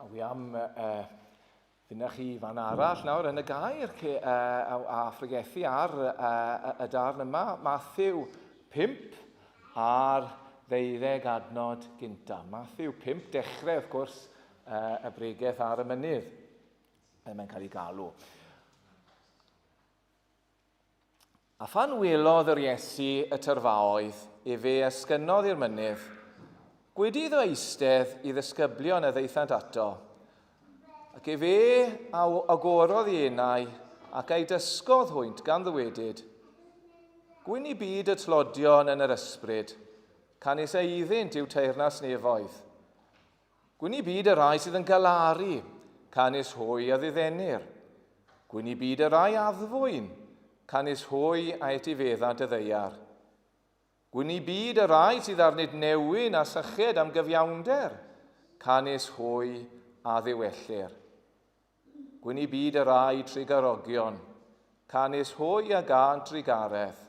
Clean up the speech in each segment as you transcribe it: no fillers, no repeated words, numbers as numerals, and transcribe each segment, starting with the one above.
A wi am uh, fynd â chi fan arall nawr yn y gair ce, uh, a, a phregethu ar uh, y darn yma, Matthew 5 a'r ddeuddeg adnod gynta. Matthew 5, dechrau wrth gwrs uh, y bregeth ar y mynydd. Mae'n cael ei galw. A phan welodd yr Iesu y tyrfaoedd, efe a esgynnodd i'r mynydd. Gwedi iddo eistedd i ddisgyblion a ddaethant ato. Ac efe a agorodd ei enau ac a'i dysgodd hwynt gan ddywedyd, Gwyn i byd y tlodion yn yr ysbryd, canys eiddynt yw teyrnas nefoedd. Gwyn i byd y rhai sydd yn galaru, canys hwy a ddiddenir. Gwyn i byd y rhai addfwyn, canys hwy a etifeddant y ddaear. Gwyn i byd y rhai sydd arnynt newyn a syched am gyfiawnder, canys hwy a ddiwellir. Gwyn i byd y rhai trugarogion, canys hwy a gânt drugaredd.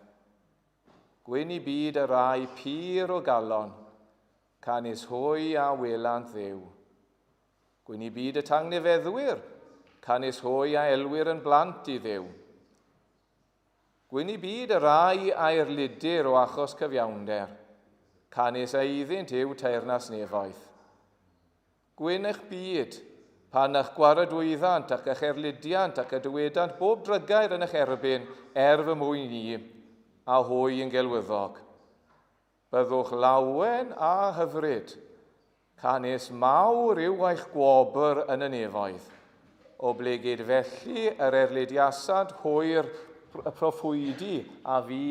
Gwyn i byd y rhai pur o galon, Canys hwy a welant Dduw. Gwyn i byd y tangnefeddwyr, canys hwy a elwir yn blant i Dduw. Gwyn i byd y rhai a erlidir o achos cyfiawnder, canys eiddynt yw teyrnas nefoedd. Gwyn eich byd, pan a'ch gwaradwyddant ac eich erlidiant ac y dywedant bob drygair yn eich erbyn er fy mwyn i, a hwy yn gelwyddog. Byddwch lawen a hyfryd, canys mawr yw eich gwobr yn y nefoedd. Oblegid felly yr erlidiasant hwy'r y proffwydi a fu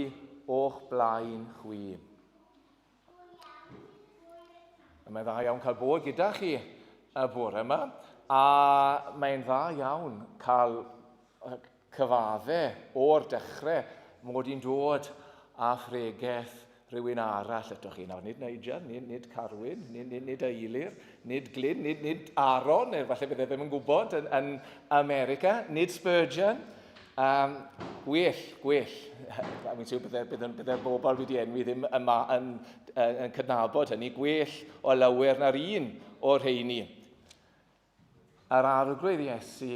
o'ch blaen chwi. Mae'n dda iawn cael bod gyda chi y bore yma, a mae'n dda iawn cael cyfadde o'r dechrau mod i'n dod â phregeth rhywun arall atoch chi. Nawr, nid Nigel, nid, nid Carwyn, nid, nid, nid Eilir, nid Glyn, nid, nid Aaron, neu falle bydde ddim yn gwybod, yn, yn America, nid Spurgeon. Um, gwell, gwell. Fi'n siŵr bydde'r bydde, bydde bobl wedi enwi ddim yma yn, yn, yn cydnabod hynny. Gwell o lawer na'r un o'r rheini. Yr Arglwydd Iesu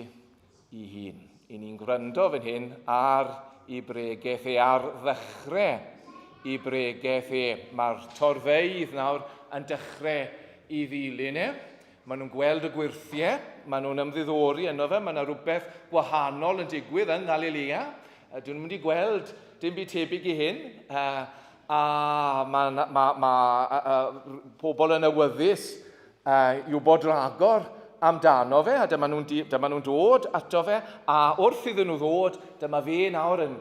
i hun. I ni'n gwrando fan hyn ar i bregeth e, ar ddechrau i bregeth e. Mae'r torfeydd nawr yn dechrau i ddilyn e. Maen nhw'n gweld y gwyrthiau, maen nhw'n ymddiddori yno fe, mae yna rhywbeth gwahanol yn digwydd yng Nghalilea. Dyn nhw'n mynd i gweld dim byd tebyg i hyn. A mae ma, ma, ma, pobl yn awyddus i wybod ragor amdano fe, a dyma nhw'n dyma nhw'n dod ato fe, a wrth iddyn nhw ddod, dyma fe nawr yn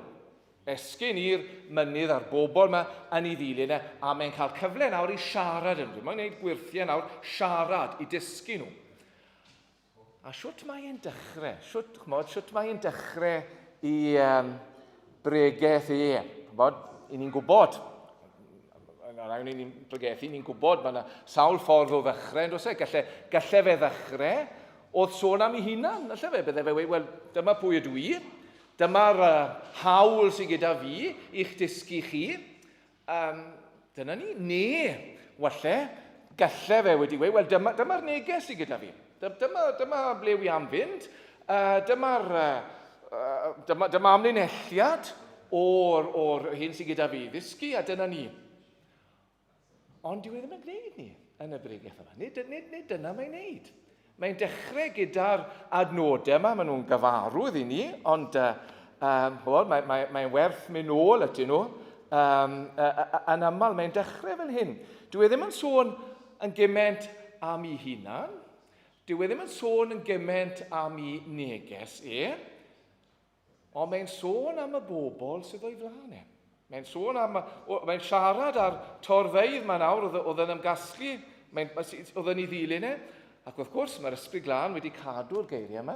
esgyn i'r mynydd a'r bobl yma yn ei ddilyn e, a mae'n cael cyfle nawr i siarad yn. Mae'n gwneud gwyrthiau nawr, siarad, i dysgu nhw. A shwt mae e'n dechrau? Shwt, ch'mod, shwt mae e'n dechrau i um, bregeth e? Ch'mod, i ni'n gwybod, yn ni'n pregethu, ni'n gwybod, mae yna sawl ffordd o ddechrau, yn does e? Galle, galle fe ddechrau oedd sôn am ei hunan, alle fe? Bydde fe weud, wel, dyma pwy ydw i, dyma'r uh, hawl sydd gyda fi i'ch dysgu chi. Um, dyna ni. Ne, walle, galle fe wedi gweud, wel, dyma, dyma'r neges sydd gyda fi. Dyma, dyma ble wi am fynd. Uh, dyma'r uh, dyma, dyma amlinelliad o'r, or hyn sydd gyda fi ddysgu, a dyna ni. Ond dyw e ddim yn gwneud ni yn y bregeth yma. Nid, nid, nid dyna mae'n neud. Mae'n dechrau gyda'r adnodau yma, maen nhw'n gyfarwydd i ni, ond uh, um, well, mae'n mae, mae werth mynd nôl atyn nhw. Um, uh, uh, yn aml, mae'n dechrau fel hyn. Dwi e ddim yn sôn yn gymaint am ei hunan. Dwi e ddim yn sôn yn gymaint am ei neges e. Ond mae'n sôn am y bobl sydd o'i flaen e. Mae'n sôn am, mae'n siarad ar torfeydd mae nawr oedd, oedd yn ymgasglu, mae'n, oedd yn ei ddilyn e. Ac wrth gwrs, mae'r Ysbryd Glân wedi cadw'r geiriau yma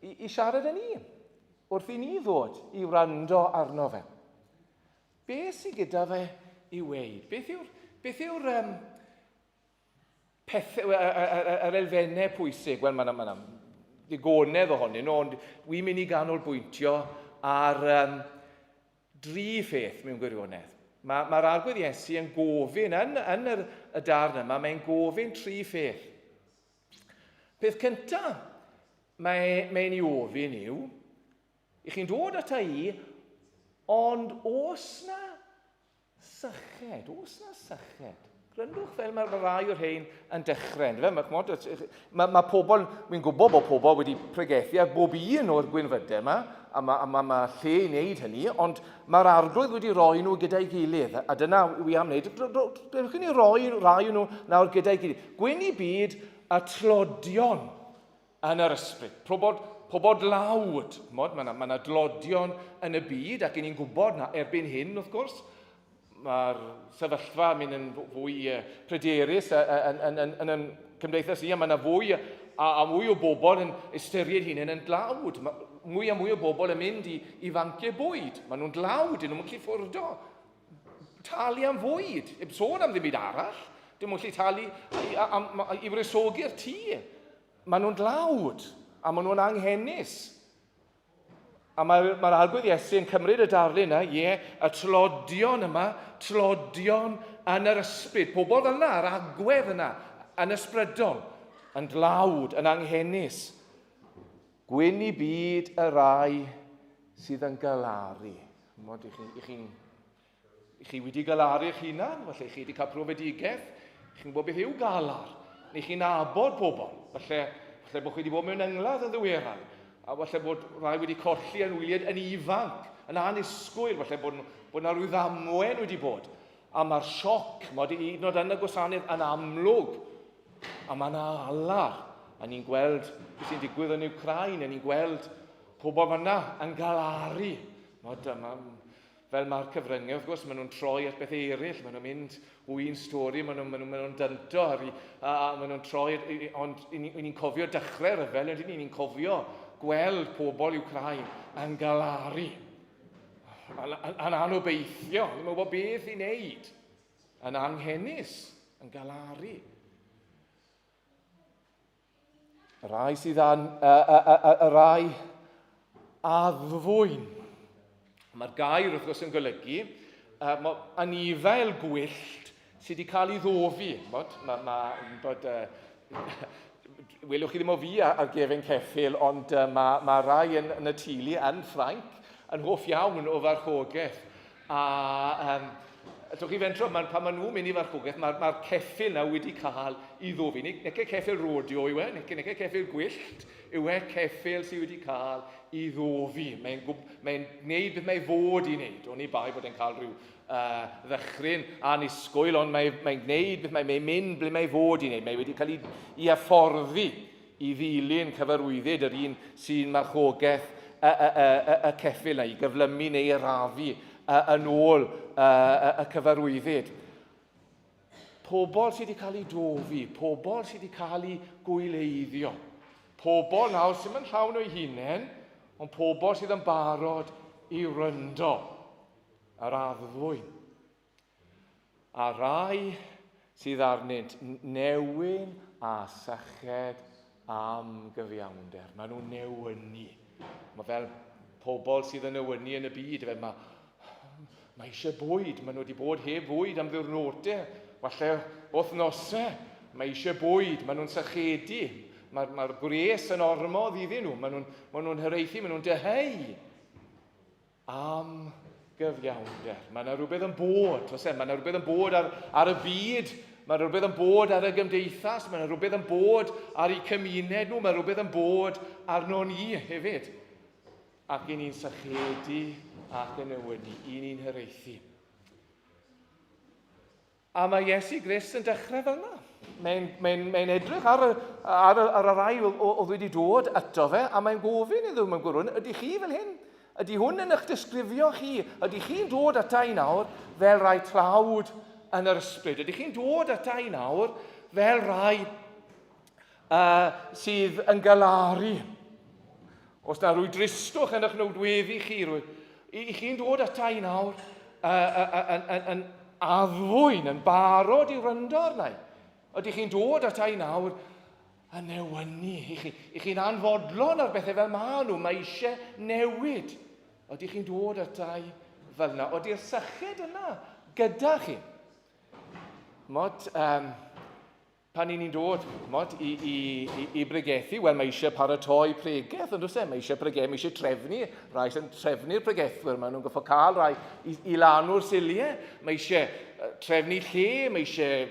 i, i siarad â ni, wrth i ni ddod i wrando arno fe. Beth sydd gyda fe i weud? Beth yw'r, beth yw'r um, pethau, yr elfennau pwysig, wel mae yna ma ddigonedd ohonyn nhw, ond wi'n mynd i ganolbwyntio ar um, dri pheth mewn gwirionedd. Mae'r ma, Arglwydd Iesu yn gofyn, yn, yn yr, y darn yma, mae'n gofyn tri pheth. Peth cyntaf mae'n mae ei ofyn yw, i chi'n dod ata i, ond os na syched, os na syched. Gryndwch fel mae'r rai o'r rhain yn dechrau. Fe? Mae, mae, mae pobl, wy'n gwybod bod pobl wedi pregethu ar bob un o'r gwynfydau yma, a mae, a mae, mae lle i wneud hynny, ond mae'r arglwydd wedi rhoi nhw gyda'i gilydd, a dyna wi am wneud. Dewch i ni roi rai nhw nawr gyda'i gilydd. Gwyn i byd y tlodion yn yr ysbryd. Pobl, pobl dlawd. Mod, mae yna ma dlodion yn y byd, ac i ni'n gwybod na erbyn hyn, wrth gwrs, mae'r sefyllfa yn mynd yn fwy pryderus yn, yn, yn, yn, yn cymdeithas ni, a mae yna fwy a, a mwy o bobl yn ystyried hunain yn dlawd. Mae mwy a mwy o bobl yn mynd i, i fanciau bwyd. Maen nhw'n dlawd, dyn nhw'n gallu ffwrdo talu am fwyd, heb sôn am ddim byd arall. Dim ond gallu talu i, am, i wresogi'r tŷ. Maen nhw'n dlawd, a maen nhw'n anghenus. A mae'r mae Arglwydd Iesu yn cymryd y darlun yna, ie, y tlodion yma, tlodion yn yr ysbryd, pobl fel yna, yr agwedd yna, yn ysbrydol, yn dlawd, yn anghenus. Gwyn i byd y rai sydd yn galaru. Mod, i chi'n i chi, i chi wedi galaru eich hunan, falle chi wedi cael profedigaeth, chi'n gwybod beth yw galar, neu chi'n nabod pobl, falle, falle bod chi wedi bod mewn yngladd yn ddiweddar, a falle bod rhai wedi colli anwyliaid yn ifanc, yn annisgwyl, falle bod, bod yna rhyw ddamwen wedi bod, a mae'r sioc, mod i hyd yn oed yn y gwasanaeth yn amlwg, a mae yna alar, a ni'n gweld beth sy'n digwydd yn Ukraine, a ni'n gweld pobl fanna yn galaru. Mod, ma, fel mae'r cyfryngau, wrth gwrs, maen nhw'n troi at bethau eraill, maen nhw'n mynd o un stori, maen nhw'n maen nhw, maen nhw dynto, ar i, a, a maen nhw'n troi, ond i ni'n ni cofio dechrau'r rhyfel, yn ni'n cofio gweld pobl Ukraine yn galaru, yn anobeithio, ddim yn gwybod beth i wneud, yn anghenus, yn galaru. Y rai sydd an, y, y, y, y rai addfwyn. Mae'r gair wrth gwrs yn golygu uh, anifail gwyllt sydd wedi cael ei ddofi. Mod, ma, ma, bod, uh, welwch chi ddim o fi ar gefen ceffyl, ond uh, mae ma rai yn, yn y teulu yn Ffrainc yn hoff iawn o farchogaeth. A um, allwch chi fentro, ma, pan maen nhw'n mynd i farchogaeth, mae'r ma ceffyl na wedi cael ei ddofi. Nid ceffyl rodeo yw e, nid ceffyl gwyllt yw e, ceffyl sydd wedi cael ei ddofi. Mae'n mae gwneud beth mae fod i wneud. Oni bai bod e'n cael rhyw uh, ddychryn anisgwyl, ond mae'n mae gwneud beth mae'n mae mynd ble mae fod i wneud. Mae wedi cael ei, ei hyfforddi i ddilyn cyfarwyddyd yr un sy'n marchogaeth y, y, y, y, y ceffyl neu i gyflymu neu arafu yn ôl y, y, y cyfarwyddyd. Pobl sydd wedi cael eu dofi, pobl sydd wedi cael eu gwyleiddio, pobl nawr sy'n yn llawn o'i hunain, ond pobl sydd yn barod i wrando ar addfwyn. A rai sydd arnynt newyn a syched am gyfiawnder. Maen nhw'n newynu. Mae fel pobl sydd yn newynu yn y byd. Fe mae, mae eisiau bwyd. Maen nhw wedi bod heb fwyd am ddiwrnodau, falle wythnosau. Mae eisiau bwyd. Maen nhw'n sychedu. Mae'r mae gwres yn ormod iddyn nhw. Maen nhw'n maen nhw hiraethu, maen nhw'n dyheu. Am gyfiawnder. Mae yna rhywbeth yn bod, oes e? Mae yna rhywbeth yn bod ar, ar y byd, mae yna rhywbeth yn bod ar y gymdeithas, mae yna rhywbeth yn bod ar eu cymuned nhw, mae rhywbeth yn bod arno ni hefyd. Ac i ni'n sychedu ac yn newynu, i ni'n hyreithu. A mae Iesu Grist yn dechrau fel yna. Mae'n mae mae edrych ar y, ar, y, ar y rai oedd wedi dod ato fe, a mae'n gofyn iddo, mae'n gwrwn, ydy chi fel hyn? Ydy hwn yn eich disgrifio chi? Ydy chi'n dod ata i nawr fel rai tlawd yn yr ysbryd? Ydy chi'n dod ata i nawr fel rai uh, sydd yn galaru? Os na rwy dristwch yn eich nodweddu chi, rwy, i, i chi'n dod ata i nawr uh, uh, yn, yn, yn addfwyn, yn barod i wrando arna i. Ydych chi'n dod ata i nawr yn newynu? I chi'n chi, chi anfodlon ar bethau fel maen nhw, mae eisiau newid. Ydych chi'n dod ata i fel yna? Ydy'r syched yna gyda chi? Mod, um, Pan ni'n dod ch'mod, i, i, i, i bregethu, wel mae eisiau paratoi pregeth, ond oes e? Mae eisiau pregethu, mae eisiau trefnu, rhai sy'n trefnu'r pregethwyr, maen nhw'n goffo cael rhai i, i lanw'r siliau, mae eisiau trefnu lle, mae eisiau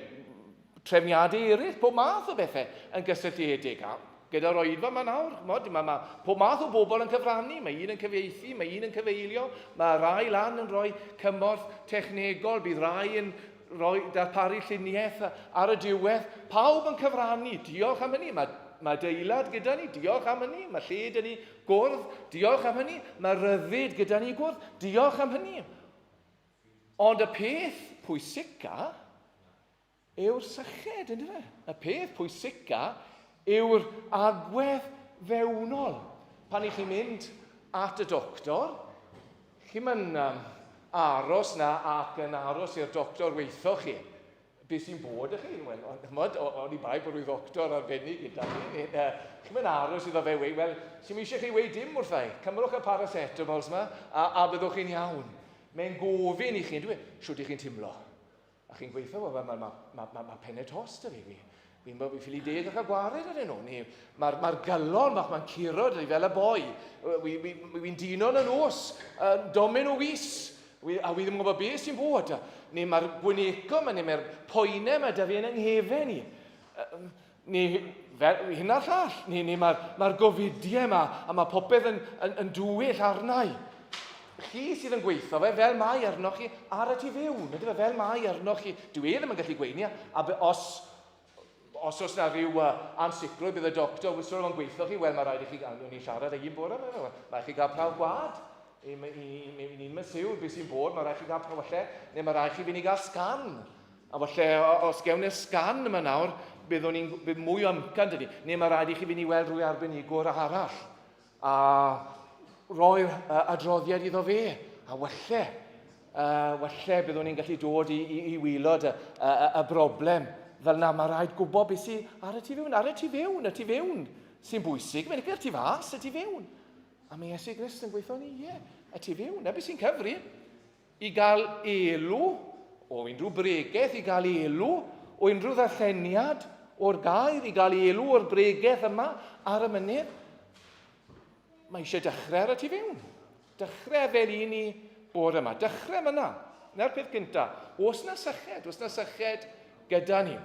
trefniadau eraill, pob math o bethau yn gysylltiedig. A gyda'r oedfa yma nawr, ch'mod, mae, mae pob math o bobl yn cyfrannu, mae un yn cyfieithu, mae un yn cyfeilio, mae rai lan yn rhoi cymorth technegol, bydd rai yn rhoi, darparu lluniaeth ar y diwedd. Pawb yn cyfrannu, diolch am hynny. Mae, mae adeilad gyda ni, diolch am hynny. Mae lle gyda ni gwrdd, diolch am hynny. Mae rhyddid gyda ni gwrdd, diolch am hynny. Ond y peth pwysica yw'r syched, ynddo fe? Y peth pwysica yw'r agwedd fewnol. Pan i chi'n mynd at y doctor, chi'm yn um, aros na ac yn aros i'r doctor weitho chi. Be sy'n bod â chi? Wel, chymod, o'n i bai bod rhyw ddoctor arbennig gyda chi. Chi'm yn aros iddo fe weud, wel, sy'm eisiau chi weud dim wrtha i. Cymrwch y paracetamols yma a, a byddwch chi'n iawn. Mae'n gofyn i chi, dwi, shwt i chi'n timlo? A chi'n gweithio, wel, mae ma, ma, ma, ma pennau tost da fi. Fi, fi, fi ffili deg ac a gwared ar nhw. Mae'r ma galon bach mae'n curo da fi fel y boi. Wi'n wi, wi, wi dino yn y nos, uh, domen o wys, wi, a wi ddim yn gwybod beth sy'n bod. Neu mae'r gwyneco yma, neu mae'r poenau yma da fi yn yng nghefen i. Neu fel hyn a'r llall, neu, neu mae'r mae gofidiau yma, a mae popeth yn, yn, yn dwyll arnau. Chi sydd yn gweithio fe fel mae arnoch chi ar y tu fewn, ydy fe fel mae arnoch chi. Dwi e ddim yn gallu gweini, a os, os oes na rhyw ansicrwydd, bydd y doctor wrth yn gweithio chi, wel mae rhaid i chi, o'n i'n siarad ag un bore, mae rhaid chi gael prawf gwad. Ni'n mynd siwr beth sy'n bod, mae rhaid chi gael prawf falle, neu mae rhaid chi fynd i gael sgan. A falle os gewn ni'r sgan yma nawr, byddwn ni'n bydd mwy o amcan dydy. Neu mae rhaid i chi fynd i weld rhwy arbenigwr arall a roi'r adroddiad iddo fe. A falle, falle byddwn ni'n gallu dod i, i, i wylod y, y, y broblem fel na. Mae rhaid gwybod beth sydd ar y tu fewn, ar y tu fewn, y tu fewn sy'n bwysig. Mae'n eich tu fas, y tu fewn. A mae Iesu Grist yn gweithio ni, ie, y tu fewn. Na beth sy'n cyfri. I gael elw o unrhyw bregeth, i gael elw o unrhyw ddarlleniad o'r gair, i gael elw o'r bregeth yma ar y mynydd, mae eisiau dechrau ar y tu fewn. Dechrau fel un i bod yma. Dechrau fyna. Na'r peth gyntaf. Oes na syched? Oes na syched gyda ni?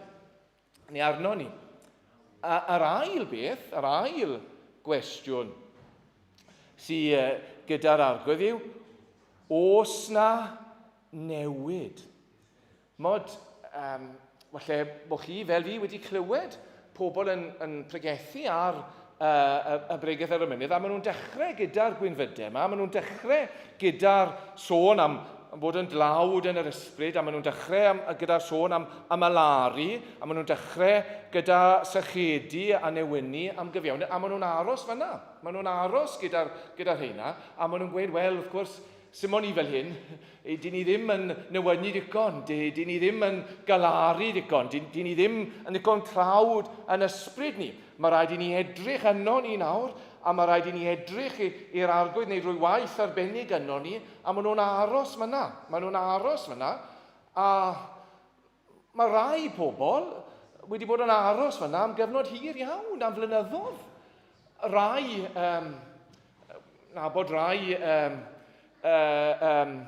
Neu arno ni? A, a'r ail beth, yr ail gwestiwn sydd gyda'r arglwydd yw, oes na newid? Mod, um, falle bod chi fel fi wedi clywed pobl yn, yn pregethu ar uh, y, y bregeth ar y mynydd, a maen nhw'n dechrau gyda'r gwynfydau yma, maen nhw'n dechrau gyda'r sôn am bod yn dlawd yn yr ysbryd, a maen nhw'n dechrau am, gyda'r sôn am, am alaru, a maen nhw'n dechrau gyda sychedu a newynu am gyfiawn, a maen nhw'n aros fyna. Maen nhw'n aros gyda'r gyda rheina, a maen nhw'n gweud, wel, wrth gwrs, Simon i fel hyn, dyn ni ddim yn newynu digon, dyn ni ddim yn galaru digon, dyn, dyn ni ddim yn ddigon tlawd yn ysbryd ni. Mae rhaid i ni edrych yno ni nawr, a mae rhaid i ni edrych i'r arglwydd neu drwy waith arbennig yno ni, a maen nhw'n aros fyna. Maen nhw'n aros fyna, a mae rai pobl wedi bod yn aros fyna am gyfnod hir iawn, am flynyddoedd. Rai, um, nabod rai um, uh, um,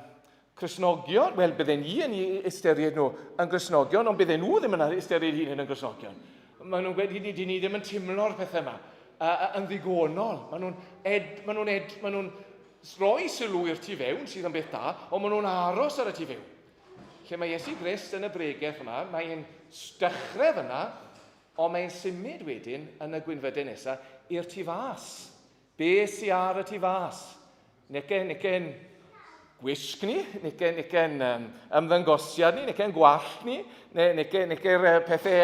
Cristnogion, wel, bydden ni yn ystyried nhw yn Gristnogion, ond bydden nhw ddim yn ystyried hunain yn Gristnogion. Maen nhw'n gweud, dyn ni ddim yn teimlo'r pethau yma uh, yn ddigonol. Maen nhw'n ed, maen nhw'n ed, maen nhw'n rhoi sylw i'r tu fewn, sydd yn beth da, ond maen nhw'n aros ar y tu fewn. Lle mae Iesu Grist yn y bregeth yma, mae'n dechrau fyna, ond mae'n symud wedyn yn y gwynfydau nesaf i'r tu fas. Be sy ar y tu fas? Nece, nece'n gwisg ni, nece, nece'n um, ymddangosiad ni, nece'n gwallt ni, ne, nece, nece'r pethau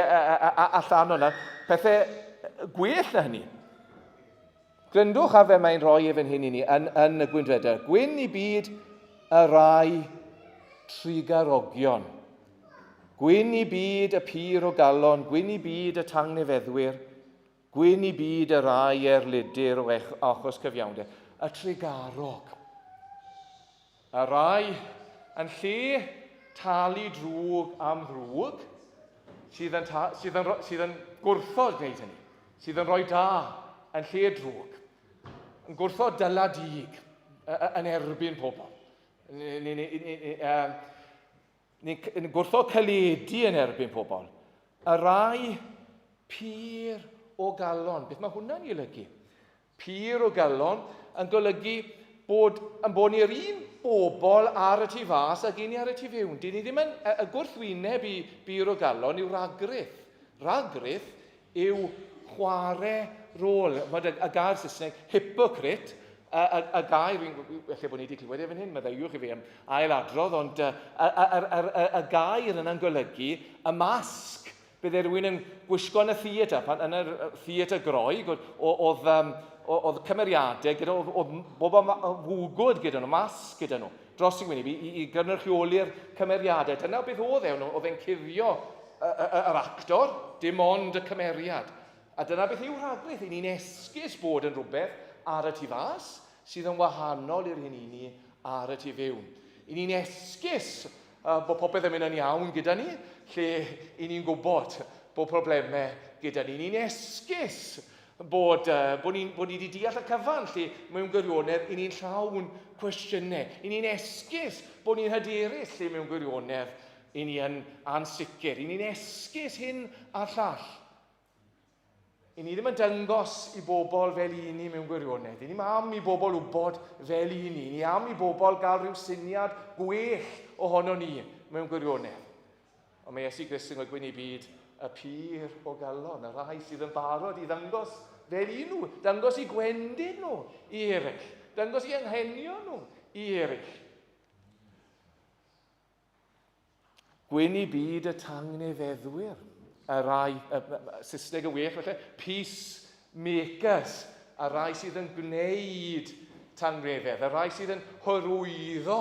allan o'na, pethau gwell na hynny. Gryndwch ar fe mae'n rhoi e fan hyn i ni yn, yn y gwynfydau. Gwyn i byd y rai trugarogion. Gwyn i byd y pur o galon, gwyn i byd y tangnefeddwyr, gwyn i byd y rai erlidir o achos cyfiawnder, y trugarog. Y rai yn lle talu drwg am ddrwg, sydd yn, ta, sydd yn, sydd yn gwrthod gwneud hynny, sydd yn rhoi da yn lle drwg, yn gwrthod dyla dig yn erbyn pobl. Ni'n ni, ni, ni, ni, ni gwrthod caledu yn erbyn pobl. Y rai pur o galon. Beth mae hwnna'n ei olygu? Pur o galon yn golygu bod yn bod ni'r un bobl ar y tu fas ag un ni ar y tu fewn. Dyn ni ddim yn, y, y gwrthwyneb i bur o galon yw ragrith. Ragrith yw chwarae rôl. Mae y gair Saesneg, hypocrite, y, y, y gair, fi'n, felly bod ni wedi clywed e fan hyn, meddaiwch i fi am ailadrodd, ond y, y, y, y, y, y gair yna'n golygu y masg. Bydde rhywun yn gwisgo yn y theatr, pan yn yr theatr Groeg, oedd, um, oedd cymeriadau gyda, oedd, oedd bob am fwgwd gyda nhw, masg gyda nhw, dros i wyneb i, i, i gynrychioli'r cymeriadau. Dyna beth oedd e, oedd e'n cuddio yr actor, dim ond y cymeriad. A dyna beth yw rhagrith, i ni'n esgus bod yn rhywbeth ar y tu fas sydd yn wahanol i'r hyn i ni ar y tu fewn. I ni'n esgus bod popeth yn mynd yn iawn gyda ni, lle i ni'n gwybod bod problemau gyda ni. Ni'n esgus bod, bod, ni, bod ni wedi deall y cyfan, lle mewn gwirionedd i ni'n llawn cwestiynau. I ni'n esgus bod ni'n hyderus, lle mewn gwirionedd i ni yn ansicr. I ni'n esgus hyn a'r llall. I ni ddim yn dangos i bobl fel i ni mewn gwirionedd. I ni am i bobl wybod fel i ni. Ni am i bobl gael rhyw syniad gwell ohono ni mewn gwirionedd. Ond mae Iesu Grist yn gwyn i byd y pur o galon, y rhai sydd yn barod i ddangos fel i nhw, dangos i gwendid nhw i eraill, dangos i anghenion nhw i eraill. Gwyn i byd y tangnefeddwyr, y rai, y, y, Saesneg yn well falle, peace makers, y rai sydd yn gwneud tangnefedd, y rai sydd yn hyrwyddo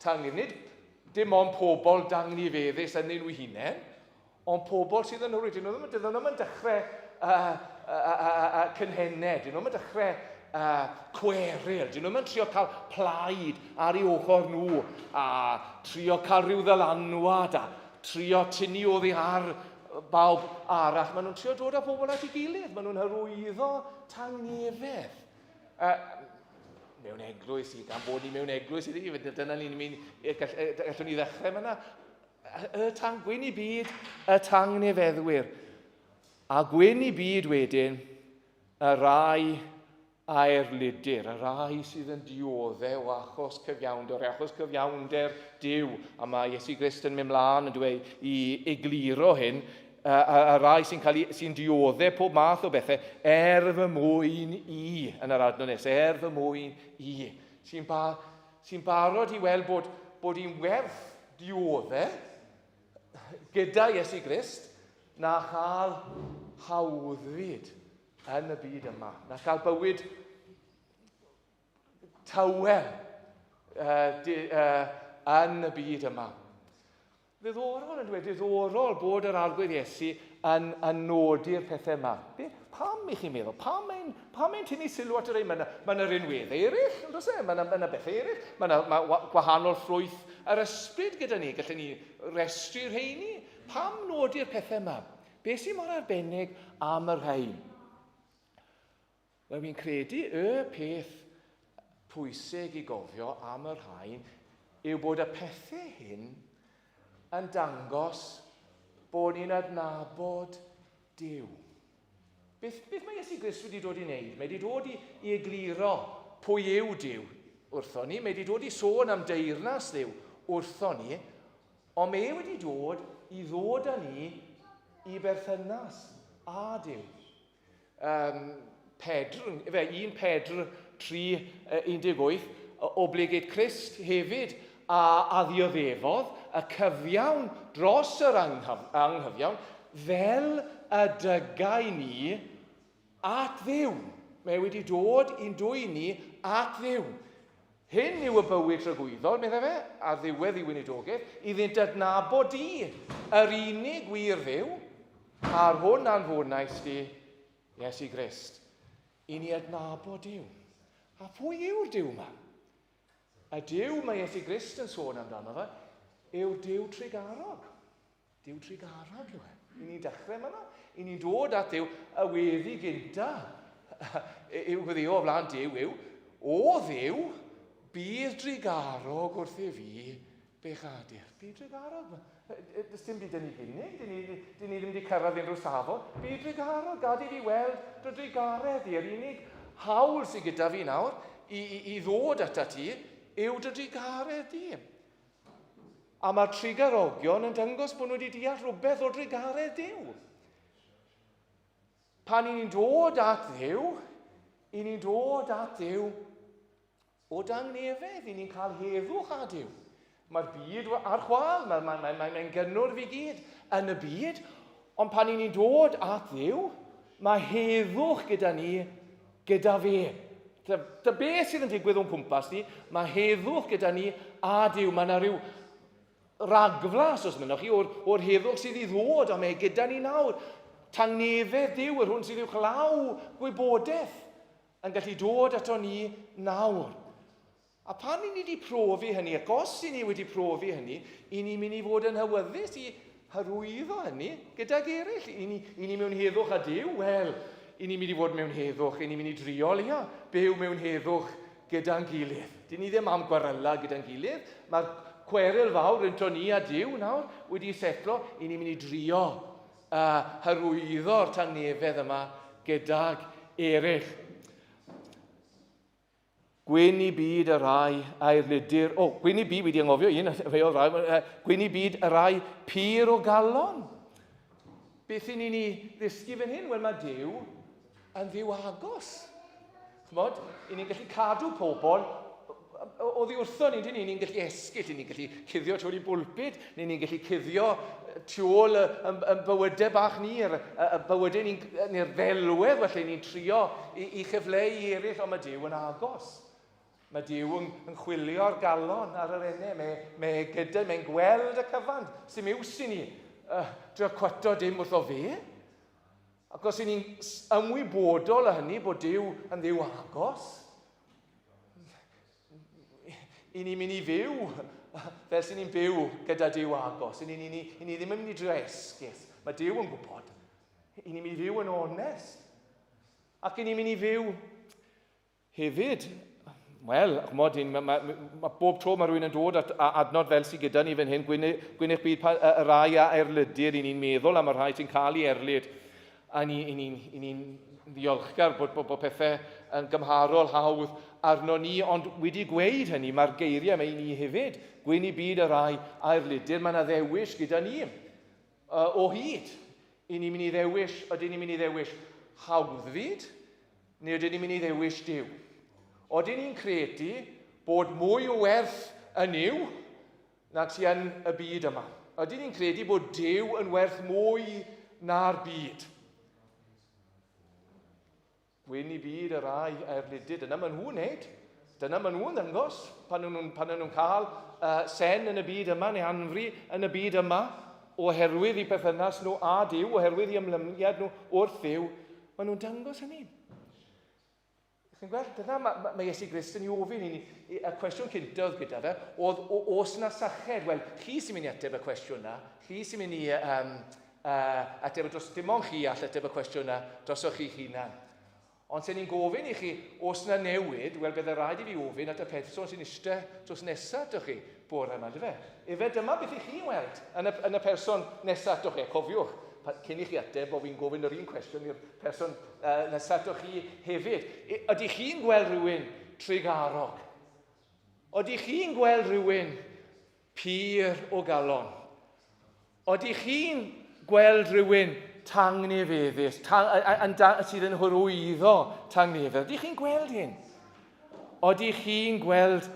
tangnefedd. Nid dim ond pobl dangnefeddus yn nhw hunain, Ond pobl sydd yn hwrw, dyn nhw ddim, dyn nhw ddim yn dechrau cynhened, dyn nhw ddim yn dechrau cweryl, dyn nhw ddim yn trio cael plaid ar ei ochr nhw, a trio cael rhyw ddylanwad, a trio tynnu oddi ar bawb arall. Maen nhw'n trio dod â pobl at ei gilydd, maen nhw'n hyrwyddo tangnefedd. Mewn eglwys, i gan bod ni mewn eglwys, i dyna ni'n mynd, gallwn ni ddechrau fyna. Y tang, gwyn i byd, y tangnefeddwyr. A gwyn i byd wedyn, y rai a erlidir, y rai sydd yn dioddef o achos cyfiawnder, achos cyfiawnder Duw. A mae Iesu Grist yn mynd mlaen yn dweud i egluro hyn, y, y, y rai sy'n cael sy'n dioddef pob math o bethau, er fy mwyn i, yn yr adnod nesaf, er fy mwyn i, sy'n ba, sy'n barod i weld bod, bod hi'n werth diodde gyda Iesu Grist na chael hawddfyd yn y byd yma, na chael bywyd tawel uh, di, uh, yn y byd yma. Ddiddorol yn dweud, diddorol bod yr Arglwydd Iesu yn, yn nodi'r pethau yma. Be, pam i chi'n meddwl? Pam mae'n pam mae'n tynnu sylw at yr ein? Mae yna, mae yna rinweddau eraill, yn does e? Mae yna, mae yna bethau eraill. Mae yna mae gwahanol ffrwyth yr ysbryd gyda ni. Gallen ni restru rheini. Pam nodi'r pethau yma? Be sy'n mor arbennig am y rhain? Wel, fi'n credu y peth pwysig i gofio am y rhain yw bod y pethau hyn yn dangos bod ni'n adnabod Duw. Beth, beth mae Iesu Grist wedi dod i wneud? Mae wedi dod i, i egluro pwy yw Duw wrtho ni. Mae wedi dod i sôn am deyrnas Dduw wrtho ni. Ond mae e wedi dod i ddod â ni i berthynas â Duw. Um, Pedr, fe, 1 Pedr 3, 18, oblegid Crist hefyd a, a ddioddefodd y cyfiawn dros yr anghyfiawn, fel y dygai ni at Dduw. Mae wedi dod i'n dwy ni at Dduw. Hyn yw y bywyd tragwyddol, meddai fe, ar ddiwedd ei weinidogaeth, iddynt adnabod di, yr unig wir Dduw, a'r hwn anfonais di, Iesu Grist, i ni adnabod Duw. A pwy yw'r Duw yma? Y Duw mae Iesu Grist yn sôn amdano fe yw'r Duw trugarog. Duw trugarog yw e. I ni'n dechrau yma. I ni'n dod at Dduw, y weddi gynta yw gweddio o flaen Duw yw, o Dduw, bydd drugarog wrth i fi bechadur. Bydd drugarog. Does dim byd yn ei gynnig, dyn ni, dyn ni ddim wedi cyrraedd unrhyw safon. Bydd drugarog, gad i fi weld dy drugaredd i. Yr unig hawl sydd gyda fi nawr i, i, i ddod atat ti yw dy drugaredd di. A mae'r trugarogion yn dangos bod nhw wedi deall rhywbeth o drugaredd Duw. Pan i ni'n dod at Dduw, i ni'n dod at Dduw o dangnefedd, i ni'n cael heddwch â Duw. Mae'r byd ar chwâl, mae'n mae, mae, mae, mae gynnwrf i gyd yn y byd, ond pan i ni'n dod at Dduw, mae heddwch gyda ni gyda fe. Ta, ta beth sydd yn digwydd o'n cwmpas ni, mae heddwch gyda ni a Duw. Mae yna rhyw ragflas, os mynnwch chi, o'r, or heddwch sydd i ddod, ond mae e gyda ni nawr. Tangnefedd Duw, yr hwn sydd uwchlaw gwybodaeth, yn gallu dod ato ni nawr. A pan i ni wedi profi hynny, ac os i ni wedi profi hynny, i ni'n mynd i fod yn hywyddus i hyrwyddo hynny gydag eraill. I ni, i ni mewn heddwch â Duw, wel, i ni'n mynd i fod mewn heddwch, i ni'n mynd i drio leia byw mewn heddwch gyda'n gilydd. Dyn ni ddim am gweryla gyda'n gilydd. Mae'r cweryl fawr rhynto ni a Duw nawr wedi setlo, i ni'n mynd i drio uh, hyrwyddo'r tangnefedd yma gydag eraill. Gwyn i byd y rhai a erlidir... O, gwyn i byd, wedi anghofio un, fe oedd rhai, gwyn i byd y rhai pur o galon. Beth i ni'n ei ddysgu fan hyn? Wel, mae Duw yn ddiw agos. Chymod, i ni'n gallu cadw pobl oddi wrtho ni, dyn ni, ni'n gallu esgyll, ni'n gallu cuddio tu ôl i bwlpud, neu ni'n gallu cuddio tu ôl y, y, y bywydau bach ni, yr, y, y bywydau ni'n, neu'r ddelwedd felly ni'n trio i, i chyfleu i eraill, ond mae Duw yn agos. Mae Duw yn, yn chwilio'r galon ar yr enau, mae, mae e gyda, mae'n gweld y cyfan, sy'n iws i ni uh, drio cwato dim wrtho fe. Ac os y'n ni'n ymwybodol o hynny, bod Duw yn Dduw agos, i ni'n mynd i fyw fel sy'n ni'n byw gyda Duw agos. I ni, ni, ni, i ni ddim yn mynd i drio esgus. Mae Duw yn gwybod. I ni'n mynd i fyw yn onest. Ac i ni'n mynd i fyw hefyd, wel, ch'mod, mae, ma, ma, bob tro mae rhywun yn dod at adnod fel sydd gyda ni fan hyn, gwyn, gwyn eich byd pa, y, y rai a erlydir, i ni'n meddwl am y rhai sy'n cael ei erlyd, a ni, i ni'n ni, ni ddiolchgar bod, bod, bod pethau yn gymharol hawdd arno ni, ond wedi gweud hynny, mae'r geiriau yma i ni hefyd, gwyn i byd y rai a erlydir, mae yna ddewis gyda ni. O hyd, i ni'n mynd i ddewis, ydyn ni'n mynd i ddewis hawddfyd, neu ydyn ni'n mynd i ddewis Duw? Odyn ni'n credu bod mwy o werth yn Nuw nag sy'n yn y byd yma? Ydyn ni'n credu bod Duw yn werth mwy na'r byd? Gwyn i byd y rhai a erlidid. Dyna maen nhw'n wneud. Dyna maen nhw'n ddangos pan nhw'n nhw, pan nhw'n cael uh, sen yn y byd yma neu anfri yn y byd yma oherwydd eu perthynas nhw â Duw, oherwydd eu ymlyniad nhw wrth Dduw, maen nhw'n dangos hynny. Chi'n gweld, dyna mae, mae, mae Iesu Grist yn ei ofyn i ni. Y cwestiwn cyntaf oedd gyda fe, oedd os na sached? Wel, chi sy'n mynd i ateb y cwestiwn na. Chi sy'n mynd i um, Uh, ateb y dros, dim ond chi all ateb y cwestiwn yna drosoch chi'ch hunan. Ond sen ni'n gofyn i chi, os na newid, wel bydde rhaid i fi ofyn at y person sy'n eistedd dros nesaf atoch chi bore yma, dyfe? Efe dyma beth i chi'n weld yn y, yn y person nesaf atoch chi. A cofiwch, cyn i chi ateb, bod fi'n gofyn yr un cwestiwn i'r person uh, nesaf atoch chi hefyd. Ydych chi'n gweld rhywun trugarog? Ydych chi'n gweld rhywun Pur o galon. Odych chi'n gweld rhywun tangnefeddus, tang, sydd yn hyrwyddo tangnefedd? Ydych chi'n gweld hyn? Odych chi'n gweld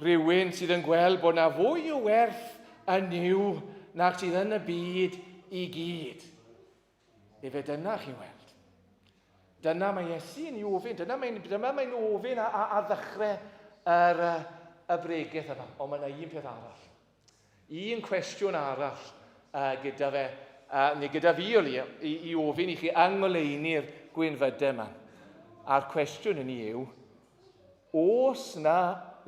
rhywun sydd yn gweld bod na fwy o werth yn Nuw nag sydd yn y byd i gyd? Efe dyna chi'n weld. Dyna mae Iesu yn ei ofyn. Dyna mae'n, dyma mae'n ofyn ar ddechrau yr, y bregeth yma. Ond mae yna un peth arall. Un cwestiwn arall uh, gyda fe, uh, neu gyda fi o leia, i, i ofyn i chi yng ngoleuni'r gwynfydau yma. A'r cwestiwn yn yw, Oes 'na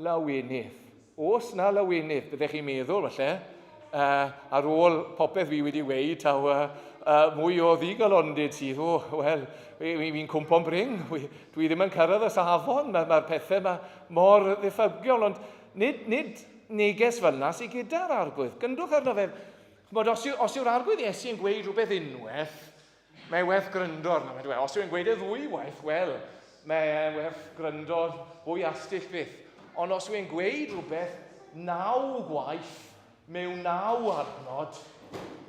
lawenydd? Oes 'na lawenydd? Byddech chi'n meddwl, falle, uh, ar ôl popeth fi wedi weud, taw uh, mwy o ddigalondid sydd, o, wel, fi'n cwmpo'n brin, dwi ddim yn cyrraedd y safon, mae'r ma pethau yma mor ddiffygiol, ond nid, nid neges fel yna sydd gyda'r arglwydd. Gyndwch arno fe, chymod, os, yw, os yw'r arglwydd Iesu yn gweud rhywbeth unwaith, mae werth gryndo arno fe. Os yw'n gweud e ddwy waith, wel, mae werth gryndo fwy astull fyth. Ond os yw'n gweud rhywbeth naw gwaith, Mewn naw adnod,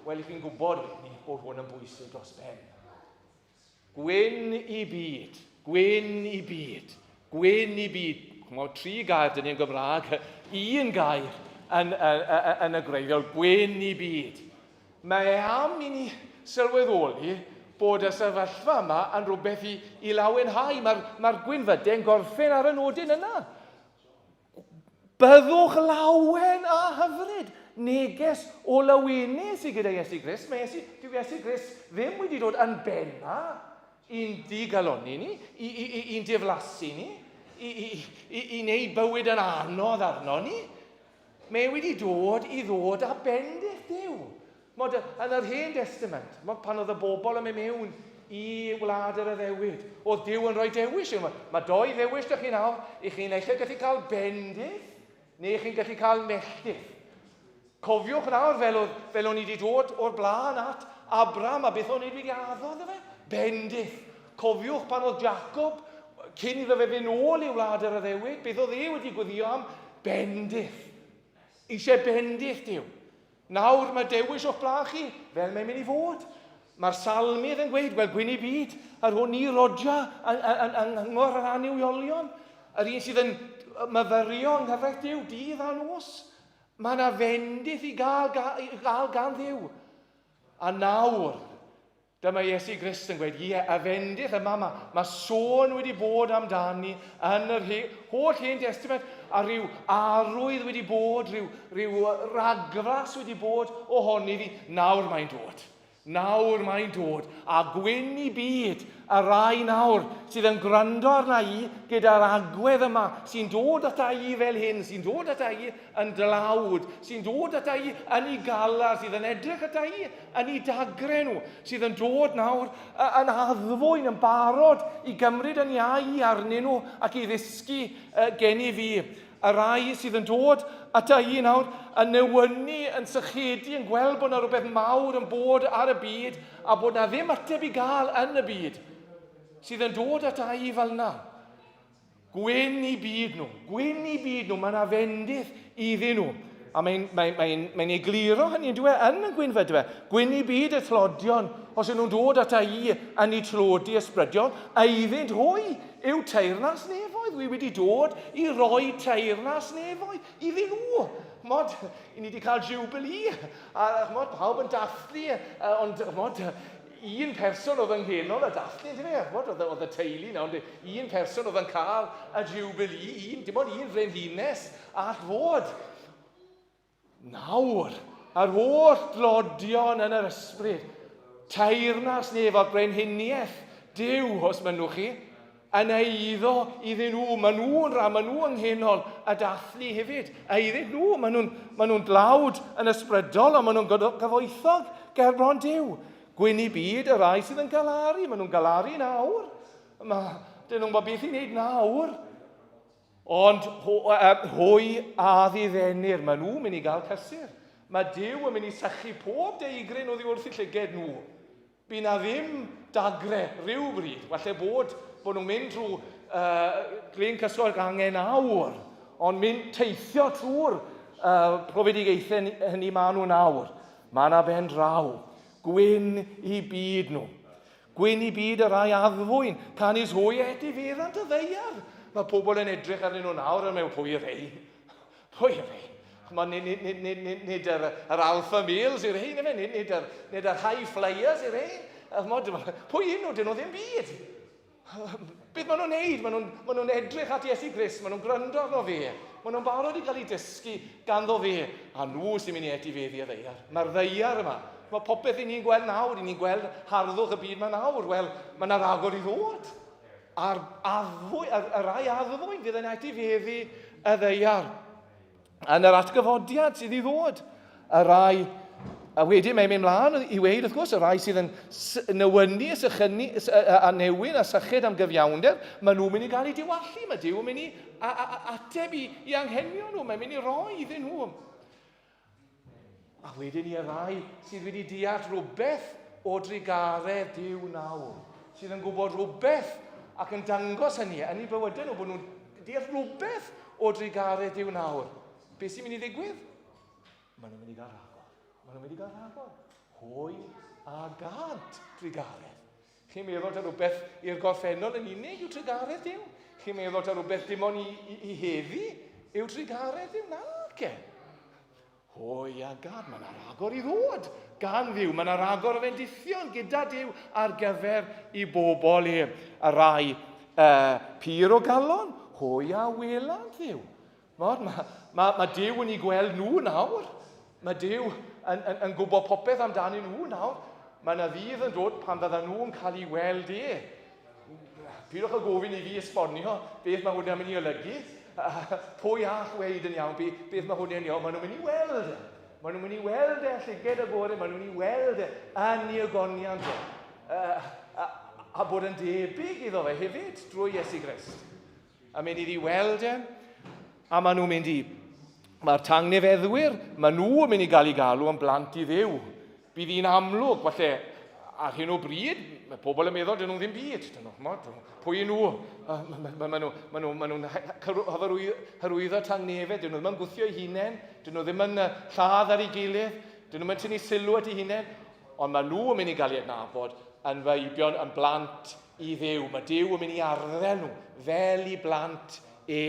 wel, i chi'n gwybod wedyn ni bod hwn yn bwysig dros ben. Gwyn i byd, gwyn i byd, gwyn i byd. Chymod, tri gair dyn ni'n Gymraeg, un gair yn, yn, yn y gwreiddiol, gwyn i byd. Mae e am i ni sylweddoli bod y sefyllfa yma yn rhywbeth i, i lawenhau. Mae'r mae gwynfydau'n gorffen ar y nodyn yna. Byddwch lawen a hyfryd. Neges o lawenydd sydd gyda Iesu Grist. Mae Iesu, dyw Iesu Grist ddim wedi dod yn benna i'n digalonni ni, i, i, i, i'n diflasu ni, i, i, i, i wneud bywyd yn anodd arno ni. Mae e wedi dod i ddod â bendith Duw. Mod, yn yr Hen Destament, mod, pan oedd y bobl yn mynd mewn i wlad yr addewid, oedd Duw yn rhoi dewis. Mae doi ddewis da chi nawr, i chi'n eich gallu cael bendith, neu chi'n gallu cael melltith. Cofiwch nawr, fel, oedd, fel o'n i wedi dod o'r blaen at Abram, a beth o'n i wedi addo iddo fe? Bendith. Cofiwch pan oedd Jacob, cyn iddo fe fynd ôl i wlad yr addewid, beth oedd e wedi gweddio am? Bendith. Eisiau bendith Duw. Nawr mae dewis o'ch blaen chi, fel mae'n mynd i fod. Mae'r salmydd yn gweud, wel, gwyn i byd, yr hwn ni rodia yng nghyngor yr annuwiolion, yr un sydd yn myfyrio yng nghyfraith Duw dydd a nos. Mae yna fendith i gael, i gael gan Dduw. A nawr, Dyma Iesu Grist yn gweud, ie, y fendith yma, mae, mae sôn wedi bod amdani yn yr he, holl Hen Testament, a rhyw arwydd wedi bod, rhyw, rhyw ragflas wedi bod ohoni fi. Nawr mae'n dod. Nawr mae'n dod. A gwyn i byd y rai nawr sydd yn gwrando arna i gyda'r agwedd yma, sy'n dod ata i fel hyn, sy'n dod ata i yn dlawd, sy'n dod ata i yn ei galar, sydd yn edrych ata i yn eu dagre nhw, sydd yn dod nawr yn addfwyn, yn barod i gymryd yn iau arnyn nhw ac i ddysgu gen i fi. Y rai sydd yn dod ata i nawr yn newynu, yn sychedu, yn gweld bod yna rhywbeth mawr yn bod ar y byd a bod yna ddim ateb i gael yn y byd, sydd yn dod ata i fel yna. Gwyn i byd nhw, gwyn i byd nhw, mae yna fendith iddyn nhw. A mae'n mae, mae, mae egluro hynny, yn dweud, yn y gwynfyd, dweud, gwyn i byd y tlodion, os ydyn nhw'n dod ata i yn eu tlodi ysbrydion, a iddynt hwy yw teyrnas nefoedd. Wi wedi dod i roi teyrnas nefoedd iddyn nhw. Mod, i ni wedi cael jubilee, a chmod, pawb yn dathlu, ond chmod, Un person oedd yng nghenol y dathlu, yndyfe? Ch'mod, oedd, oedd y teulu na, ond un person oedd yn cael y jubilee, un, dim ond un frenhines all fod. Nawr, yr holl dlodion yn yr ysbryd, teyrnas nef o'r brenhiniaeth, Duw, os mynnwch chi, yn eiddo iddyn nhw. Maen nhw'n rhan, maen nhw yng nghenol y dathlu hefyd. A iddyn nhw, maen nhw'n maen nhw dlawd yn ysbrydol, ond maen nhw'n gyfoethog ger bron Duw. Gwyn i byd y rai sydd yn galaru, maen nhw'n galaru nawr. Mae, dyn nhw'n gwybod beth i wneud nawr. Ond hwy a ddiddenir, maen nhw'n mynd i gael cysur. Mae Duw yn mynd i sychu pob deigryn oddi wrth eu llyged nhw. Bu 'na ddim dagre rywbryd, falle bod bod nhw'n mynd trwy uh, glyn cysgod angen awr, ond mynd teithio trwy'r uh, profedigaethau hynny maen nhw nawr. Mae yna ben draw. Gwyn i byd nhw. Gwyn i byd y rai addfwyn, canys hwy etifeddant y ddaear. Mae pobl yn edrych arnyn nhw nawr yn meddwl, pwy yw'r rhei? Pwy yw rhein? Ch'mod, nid, nid, nid, nid, nid, nid yr, yr alpha males yw'r rhein, ife? Nid, nid, yr, nid yr high flyers yw'r rhein. Ch'mod, pwy yw nhw? Dyn nhw ddim byd. Beth maen nhw'n neud? Maen nhw'n ma nhw edrych at Iesu Grist, maen nhw'n gwrando arno fe. Maen nhw'n barod i gael eu dysgu ganddo fe. A nhw sy'n mynd i etifeddu y ddaear. Mae'r ddaear yma. Mae popeth i ni'n gweld nawr, i ni'n gweld harddwch y byd yma nawr. Wel, mae yna ragor i ddod. A'r addfwy, y, y rai addfwyn fydd yn etifeddu y ddaear. Yn yr atgyfodiad sydd i ddod, y rai A wedyn mae'n mynd mlaen i weud, wrth gwrs, y rhai sydd yn newynu, sychynu, a newyn a syched am gyfiawnder, maen nhw'n mynd i gael eu diwallu. Mae Duw yn mynd i ateb i, i anghenion nhw, mae'n mynd i roi iddyn nhw. A wedyn i y rhai sydd wedi deall rhywbeth o drugaredd Duw nawr, sydd yn gwybod rhywbeth ac yn dangos hynny yn eu bywydau nhw, bod nhw'n deall rhywbeth o drugaredd Duw nawr. Beth sy'n mynd i ddigwydd? Maen nhw'n mynd i gael rhagor. Maen nhw'n mynd i gael rhagor. Hwy a gant drugaredd. Chi'n meddwl ta rhywbeth i'r gorffennol yn unig yw trugaredd Duw? Chi'n meddwl ta rhywbeth dim ond i, i, i heddi yw trugaredd Duw? Na, ce. Hwy a gad, mae yna ragor i ddod gan Dduw. Mae yna ragor o fendithion gyda Duw ar gyfer i bobl e. Y rai pur o galon, hwy a welant Dduw. Ch'mod, mae, mae, mae Duw yn eu gweld nhw nawr. Mae Duw yn, yn, yn gwybod popeth amdanyn nhw nawr. Mae yna ddydd yn dod pan fyddan nhw'n cael ei weld e. Pidwch â gofyn i fi esbonio beth mae hwnna'n mynd i olygu. Pwy all weud yn iawn beth, beth mae hwnna'n iawn? Maen nhw'n mynd i weld e. Maen nhw'n mynd i weld e llyged agored, maen nhw'n mynd i weld e yn ei ogoniant e. A, a bod yn debyg iddo fe hefyd drwy Iesu Grist. A mynd iddi weld e, a maen nhw'n mynd i... Mae'r tangnefeddwyr, maen nhw yn mynd i gael eu galw yn blant i Dduw. Bydd hi'n amlwg, falle, ar hyn o bryd, mae pobl yn meddwl dyn nhw'n ddim byd. Dyn nhw, ch'mod, pwy nhw? Maen nhw, maen nhw, maen nhw'n hyrwyddo tangnefedd, dyn nhw ddim yn gwthio eu hunain, dyn nhw ddim yn lladd ar ei gilydd, dyn nhw'n tynnu sylw at eu hunain, ond maen nhw yn mynd i gael eu adnabod yn feibion, yn blant i Dduw. Mae Duw yn mynd i arddel nhw fel i blant e.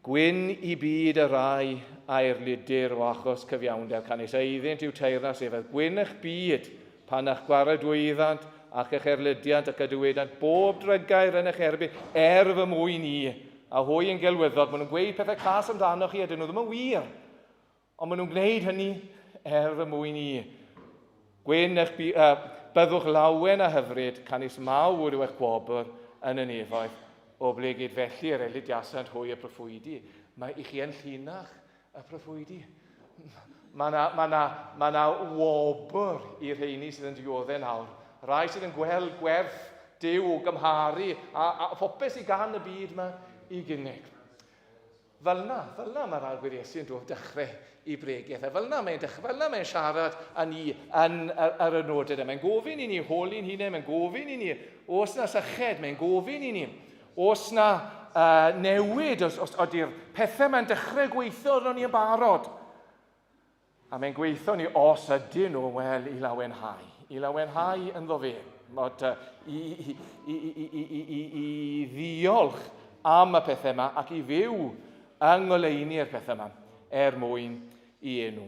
Gwyn i byd y rai a erlidir o achos cyfiawnder, canys eiddynt yw teyrnas ef. Gwyn eich byd pan a'ch gwaradwyddant ac eich erlidiant ac y dywedant bob drygair yn eich erbyn, er fy mwyn i. A hwy yn gelwyddog, maen nhw'n gweud pethau cas amdanoch chi a dyn nhw ddim yn wir. Ond maen nhw'n gwneud hynny er fy mwyn i. Gwyn eich bu, byddwch lawen a hyfryd, canys mawr yw eich gwobr yn y nefoedd. Oblegid felly yr elidiasant hwy y proffwydi. Mae i chi yn llinach y proffwydi. Mae yna, mae yna, mae yna wobr i'r rheini sydd yn dioddef nawr. Rai sydd yn gweld gwerth Duw o gymharu a, a phopeth sydd gan y byd yma i gynnig. Fel 'na, fel 'na mae'r Arglwydd Iesu yn dod dechrau i bregeth, a fel 'na mae'n dechrau, fel 'na mae'n siarad â ni yn ar, ar y nodyn yma. Mae'n gofyn i ni holi'n hunain, mae'n gofyn i ni os na syched, mae'n gofyn i ni os na newid, os, os ydy'r pethau mae'n dechrau gweithio arno ni yn barod. A mae'n gweithio ni os ydyn nhw, wel, i lawenhau. I lawenhau ynddo fe. Mod, i, i, i, i, i, i, i, i ddiolch am y pethau yma ac i fyw yng ngoleuni'r pethau yma er mwyn i enw.